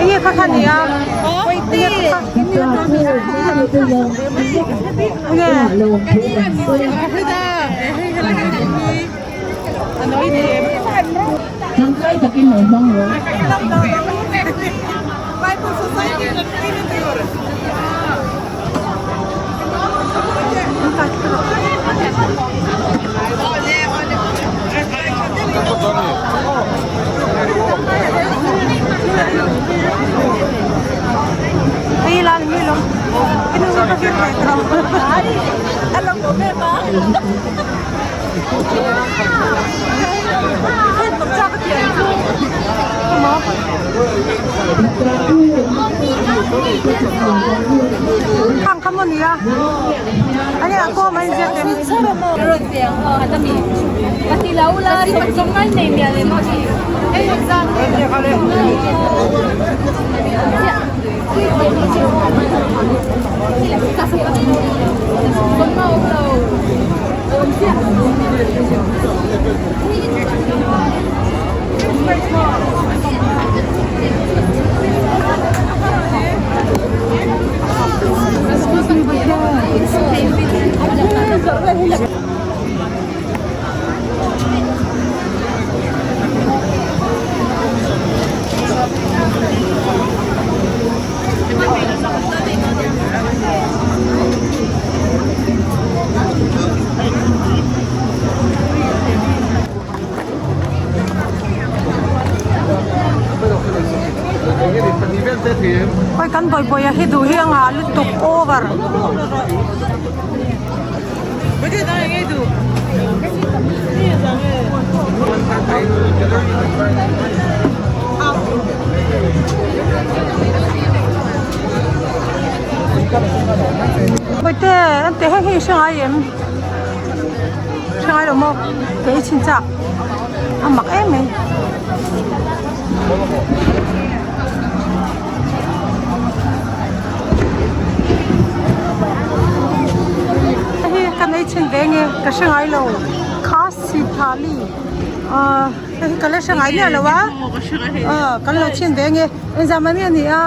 Enge kha kha nia enge kha Khang kha maw nia ania a kawm a inziak em. Oi kan bawihbawi a hi duh hi a ngah lutuk over. Bawihte an ti hei hei i hre ngai em? Hre ngai lo maw? Kei i chhin chak a mak em mai. Hei hi kan ei chhin ve nge ka hre ngai lo khasi thali ahh hei hi ka la hre ngai miah lo a aw kan lo chhin ve nge engzah mah nge a ni a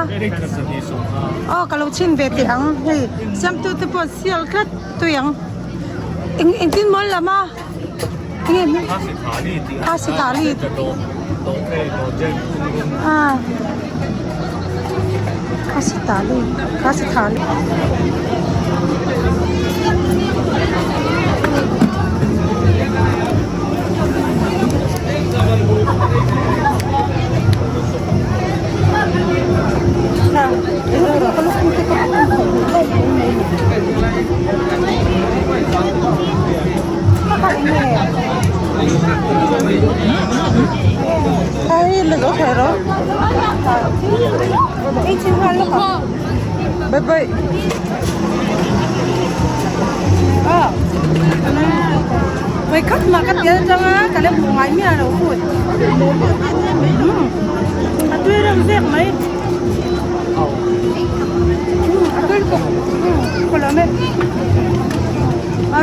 aw ka lo chhin ve teh ang hei siamtu te pawh an sial tlat tui ang eng engtin maw an lam a.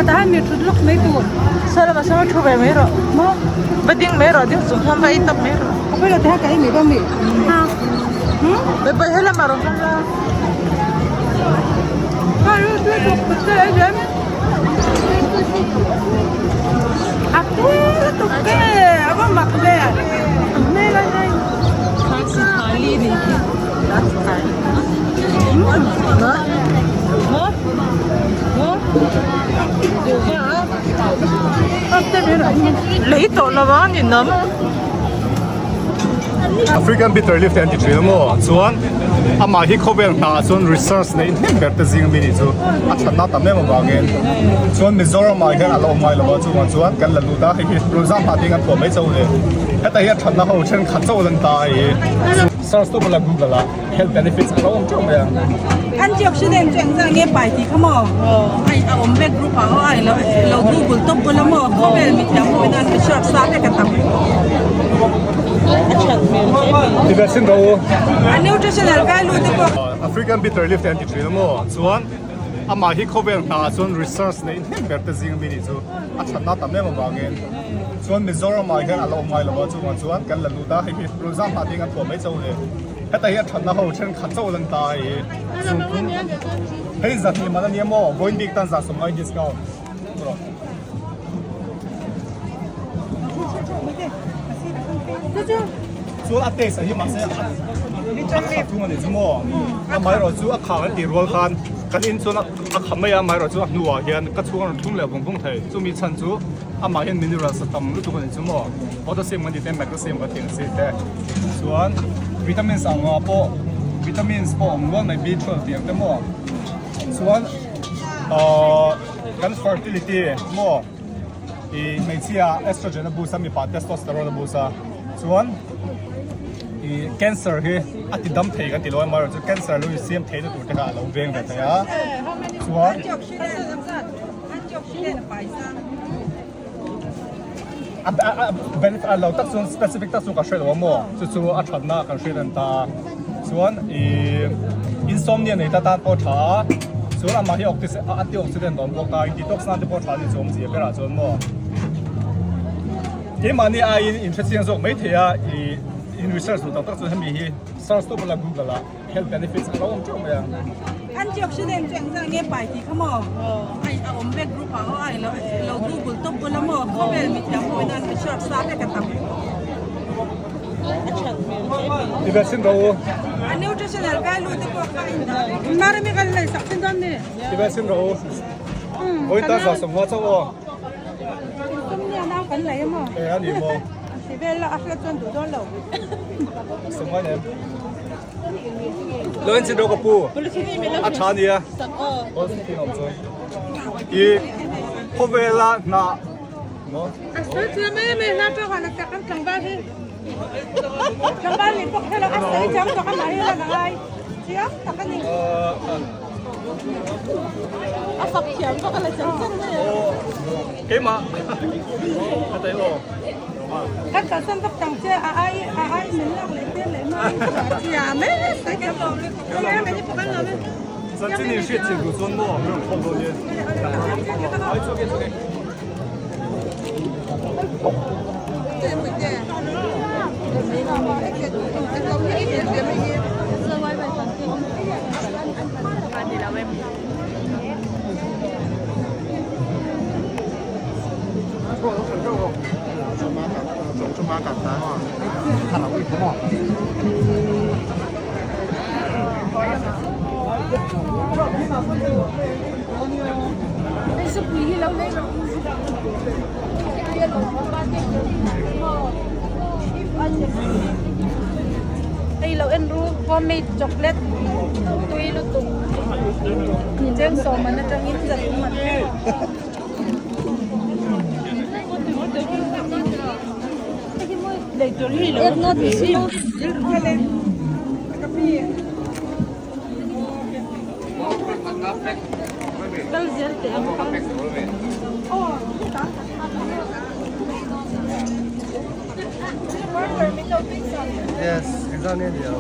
Tah hian mi thut lawk mai tur Saw saw thu ve mai rawh maw va ding mai rawh ding chung hian va ei tawp mai rawh a pawi lo te hian ka ei mai dawn mi ha Bai bai helam ah rawn kal la A tui lutuk e a va mak ve a hmel a hei Lei tawh lo a ni nam. African bitter leaf te an ti thin a maw chuan amah hi khawvel hna ah chuan research neih hnem ber te zing ami nih chu a thatna tam em avangin chuan Mizoram ah hian a la awm ngai lo a chungah chuan kan la lut a hei hi Rozam hah ding an thuah mai chauh le heta hi a thatna ho thenkhat chauh lan ta a hei search tawp a la google ah health benefits a lo awm teuh mai a. Antioxidant chu engzah nge pai tih kha maw ai a awm vek group ah aw ai lo lo google tawp bul a maw khawvel mithiam ho in an research sa vek a tam a that hmel hle mai. Ti ve sin rawh u. A nutritional value te pawh. African bitter leaf te an ti thin a maw chuan amah hi khawvel hna ah chuan research neih hnem ber te zing ami nih chu a thatna tam em avangin chuan Mizoram ah hian a la awm ngai lo a chungah chuan kan la lut a hei hi Rozam hah ding an thuah mai chauh le. Heta hi a thatna ho thenkhat chauh lan ta a i hei zahnih man ania maw vawiin bik tan zah sawmngai discount rawh. Chuan a taste a hi mahse a kha thung ani chu maw amaherawh chu a kha kan tih rual khan kan in chuan a kha mai a amaherawh chu a hnuah hian ka chhung a rawn thum leh vung vung thei chumi chhan chu amah hian minerals a tam lutuk ani chu maw potassium kan tih te magnesium kan tih ang chi te. Chuan vitamins ang ah pawh vitamins pawh awm nual mai B12 tih ang te maw chuan ahh kan fertility maw ih hmeichhia estrogen a boost a mipa testosterone a boost a chuan ih cancer hi a ti dam thei kan ti lo a amaherawhchu cancer lo insiam theihna tur te kha a lo veng ve thei a chuan. A lo tak chuan specific tak chu ka hre lo a maw chu chu a thatna kan hriat a ni ta a chuan ih insomnia nei ta tan pawh a tha a chuan amah hi antioxidant a awm bawk a detox nan te pawh a tha a ni chu awmzia berah chuan maw keimahni aiin inhrechiang zawk maithei a ih in research duh tak tak chuan hemi hi search tawp ula google ah. Health benefits a lo awm teuh mai a. Antioxidant chu engzah nge pai tih kha maw ai a awm vek group ah aw ai lo lo google tawp bul a maw khawvel mithiam ho in an research sa vek a tam a that hmel hle mai. Ti ve sin rawh u. A nutritional value te pawh kha a in dah vek. Marami kan lei sak thin dawn ni. Ti ve sin rawh u. Vawiin tan zah sawmhma chauh aw. Insomnia nau kan lei a maw. E a ni maw. Ti vel la a hriat chuan duh dawn lo. Sawmhma nem. Lo en chin rawh ka pu. A tha nia. I khawvela hna maw. A sawi thiam em em hna tawk ah na tak an tlangval hi. Tlangval nih pawh kher lo a sawi thiam tawk amah hi lan a ngai chiang tak a ni. A fak thiam bawk a la chan chan mai a. Keimah. A tai aw. Kan kalsan vak tang che a ai a ai min lak leh tir leh mai thiam e sawi thiam lo em em pawh kan lawm e. Chanchin in hriat chin duh chuan maw min rawn phone dawn nia. It's okay, it's okay. Hei lo en ru homemade chocolate tui lutuk cheng sawm an atangin zathum an Yes, exam ni dia.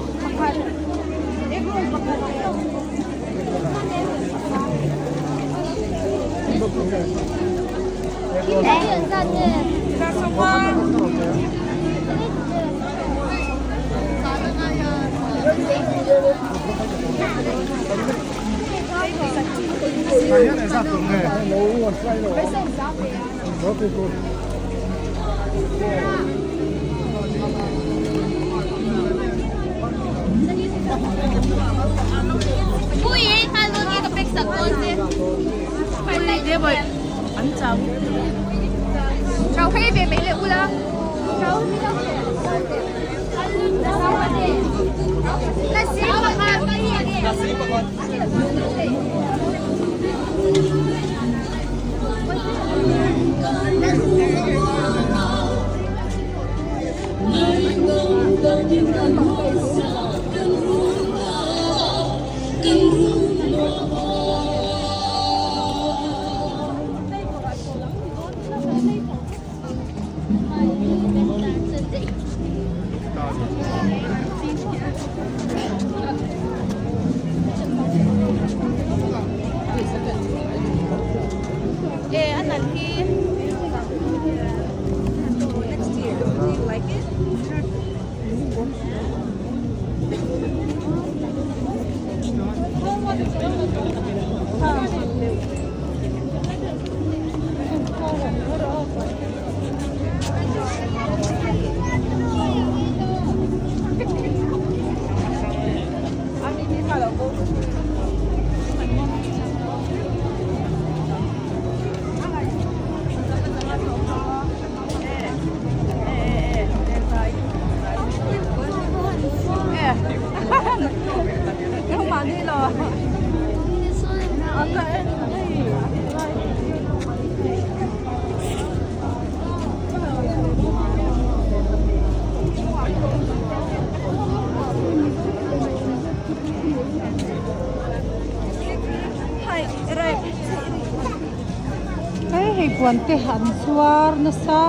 Hei hei puan te an zuar nasa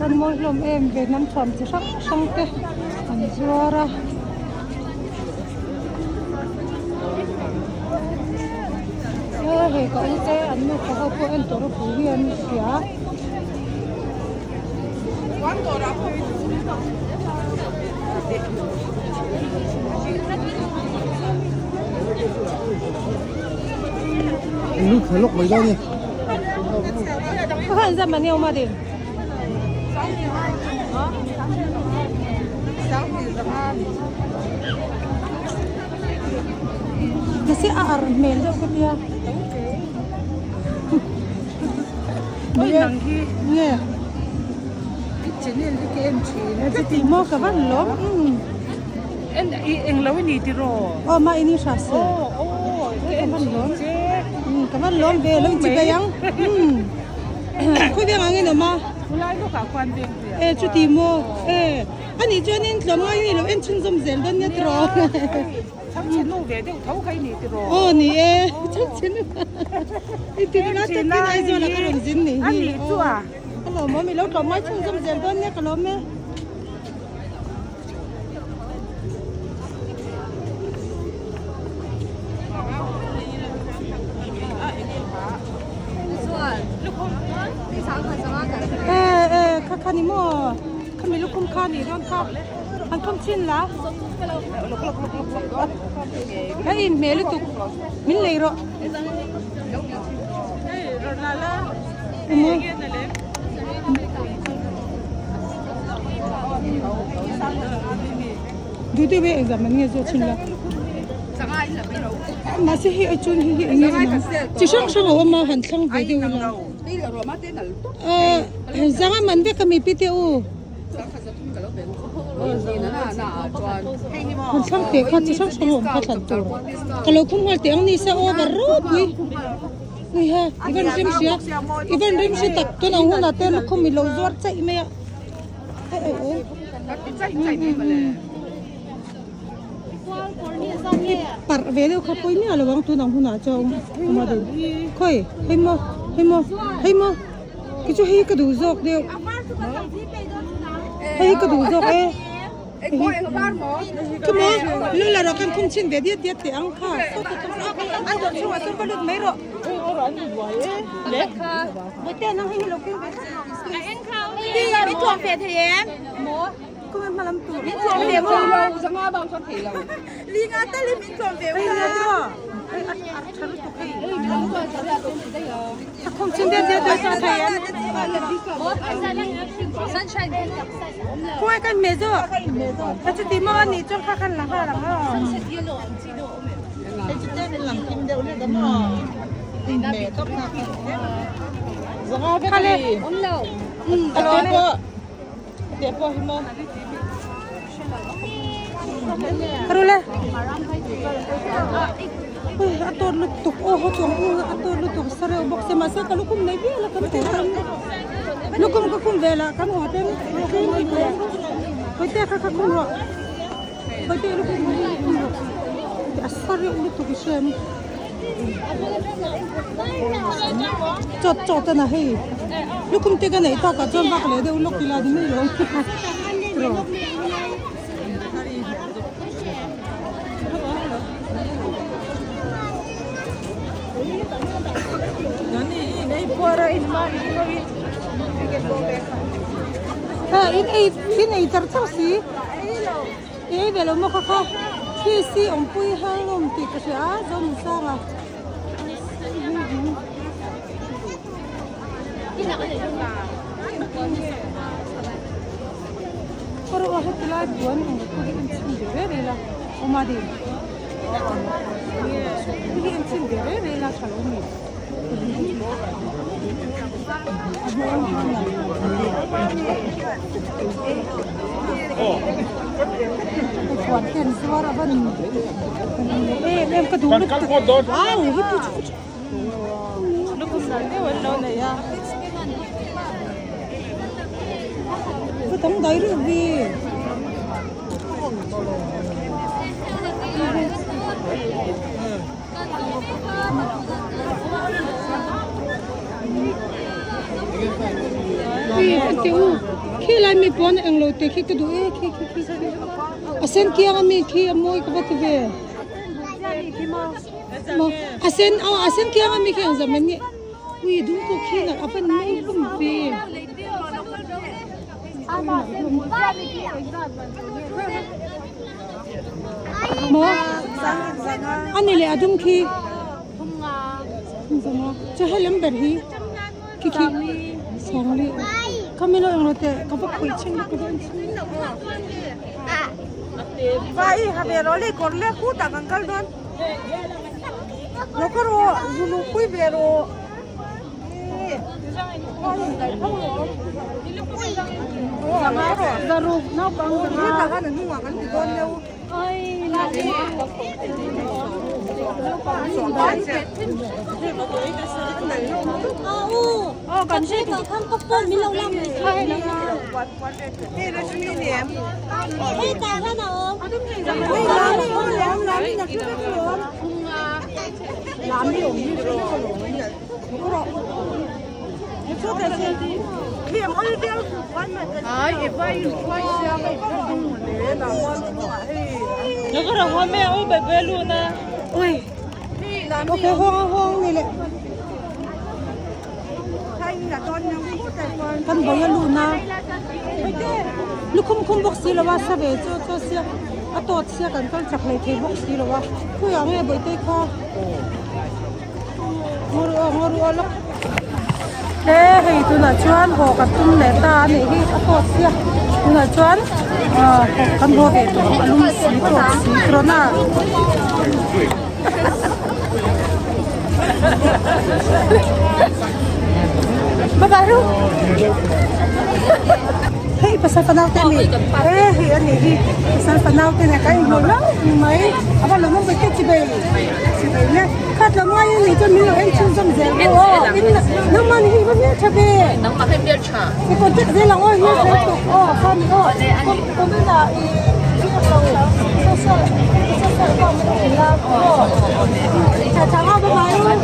an mawi hlawm em Vietnam thuam chi hrang hrang te an zuar a. Hei ka u te an nupa ho pawh en tur a pui hi an hria. Mahse a ar hmel deuh ka tia. Nge. Channel hi ka en thin a. Chuti maw ka van lawm. En i englo i ni tiraw? Aw mah ini hra se. Aw aw ka en thin che. Ka van lawm ve lo inchi bei ang. Khawi veng ang in awm a? Khulai lawkah khuan veng puiah. E chuti maw e ani chuanin tlawmngai ni lo en chhunzawm zel dawn nia tiraw. Chhangchhe nu ve deuh tho kha i ni tiraw? Aw ni e, chhangchhe nu. I ti nula takin Aizawl ah ka rawn zin nih hi. A nih chu a. Ka lawm awm, i lo tlawmngai chhunzawm zel dawn nia ka lawm e. E e kha kha ni maw khami lukhum kha ni dawn kha han khawm chhin la a inhmeh lutuk min lei rawh Duty ve exam an nge zawh chhin la mahse hei ai chuan hei hi eng nge a chi hrang hrang a awm a han thlang ve deuh ila ahh zanga man vek a mi pi te u han thlang teh kha chi hrang hrang a awm kha thlan tur ka lo khum nghal teh ang ni se over ropui. Ui ha, i van rim hria, i van rim hre tak tun ang hunah te lukhum i lo zuar chaih mai a. E e e. Parh ve deuh kha pawi miah lo ang tun ang hunah chuan awm a ding. Khawi, hei maw, hei maw, hei maw. Keichu hei ka duh zawk deuh. Hei hi ka duh zawk e. Kemaw Lola rawh kan khum chhin ve diat diat teh ang kha an dawr chhungah chuan va lut mai rawh Khum chin diat diat deuh chuan thei em? Khawnge kan hmeh zawk? A chuti maw a nih chuan kha khan la nghal ang aw. Kha le. Ka lawm e. Rule. Ui a tawt lutuk aw haw chuang u a tawt lutuk sareuh bawk se mahse ka lukhum nei vial a kan tih chuan lukhum ka khum ve lah kan haw ten Hawite kha kha khum rawh Hawite lukhum kha khum rawh a sareuh lutuk i hria em chawt chawt a na hei lukhum te ka neih takah chuan vak leh deuh lawk ila ni mai lo rawh. In ei in ei char char si i ei ve lo maw kha kha khi si awmpui hal awm tih ka hria a Zonunsanga. Erawh heti lai buan eng pawh hi en chhin ve rei rei la awm a ni hei hi en chhin ve rei rei la tha lo mi puan te an zuar a van em em ka duh lutuk au heti chu Lukhum dan deuh an lo nei a. Ka tam dai reuh vi. Ui ka ti u khi lai mi pawn eng lo te khi ka duh e khi khi khi a sen kiang ami khi a mawi ka va ti ve. Maw a sen aw a sen kiang ami khi ang zam an ni ui dum pawh khi nalh a van mawi hlawm ve. Maw a ni leh a dum khi chu helam ber hi khi khi sangli khami lo englo teh ka va khawih chhin ka va en chhin. Kan vawi a lun a lukhum khum bawk si lo a sa ve chu chu sia a tawt sia kan kal chak hlei thei bawk si lo a khawiah nge bawihte kha ngaw ru aw ngaw ru aw lawk he hei tunah chuan haw kan tum leh ta a nih hi a tawt sia tunah chuan ah kan haw ve tawh ang a lum si tawt si corona. Bye bye ru. Hei pasal fanau te mi. E hei ani hi pasal fanau te ne kai hmu lo mai. Ava lo mong te chi bei. Chi bei le. Khat lo ngai ni chu min lo en chun zom zel bo. In nang man hi va mel tha ve. Nang ma hi mel tha. I contact zel ang oi hi zel tu. Oh kha ni oh. Comment a i social social account la. Oh. Tha tha nga bye bye ru.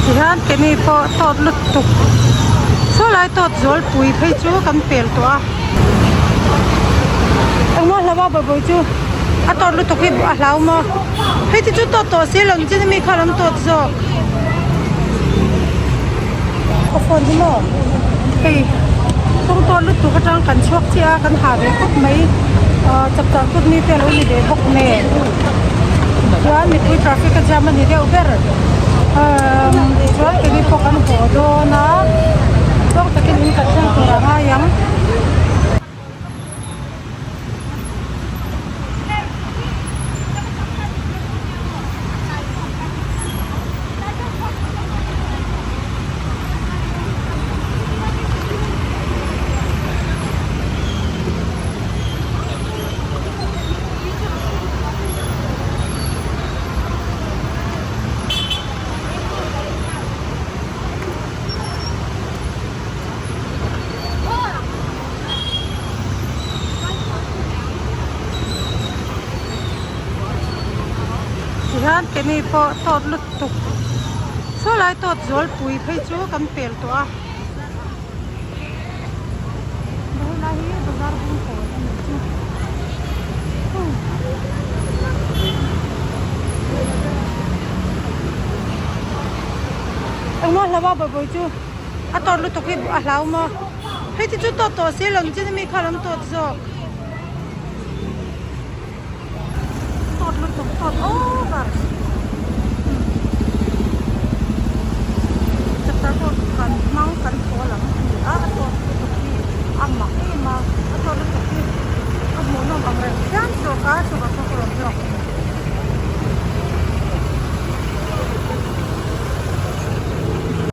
Tihian keini pawh tawt lutuk saw lai tawt zualpui phei chu kan pel tawh a engmaw hlauh a bawihbawi chu a tawt lutuk hi a hlau maw hei te chu tawt tawh si lo chin ami kha an tawt zawk. Ka phone hi maw hei kawng tawn lutuk atang kan chhuak chiah a kan ha ve khawp mai ahh chapchar kut mi te alo ni ve bawk nen chuan mipui traffic a jam a ni deuh ber ahh chuan keini pawh kan haw dawn a tawng takin in kan thleng tur a ngai ang. Tihian keini pawh tawt lutuk saw lai tawt zualpui phei chu kan pel tawh a helai hi bazar bung pawl a nih chu. Engmaw hlauh a bawihbawi chu. A tawt lutuk hi a hlau maw? Hei te chu tawt tawh si lo ni chin ami kha lam tawt zawk. Tawt lutuk tawt over. Chapter pawh kan hmang kan thaw lam a ni a, a tawt lutuk hi a mak em a, a tawt lutuk hi a hmuhnawm ang reng phian zawk a chuvang chuan.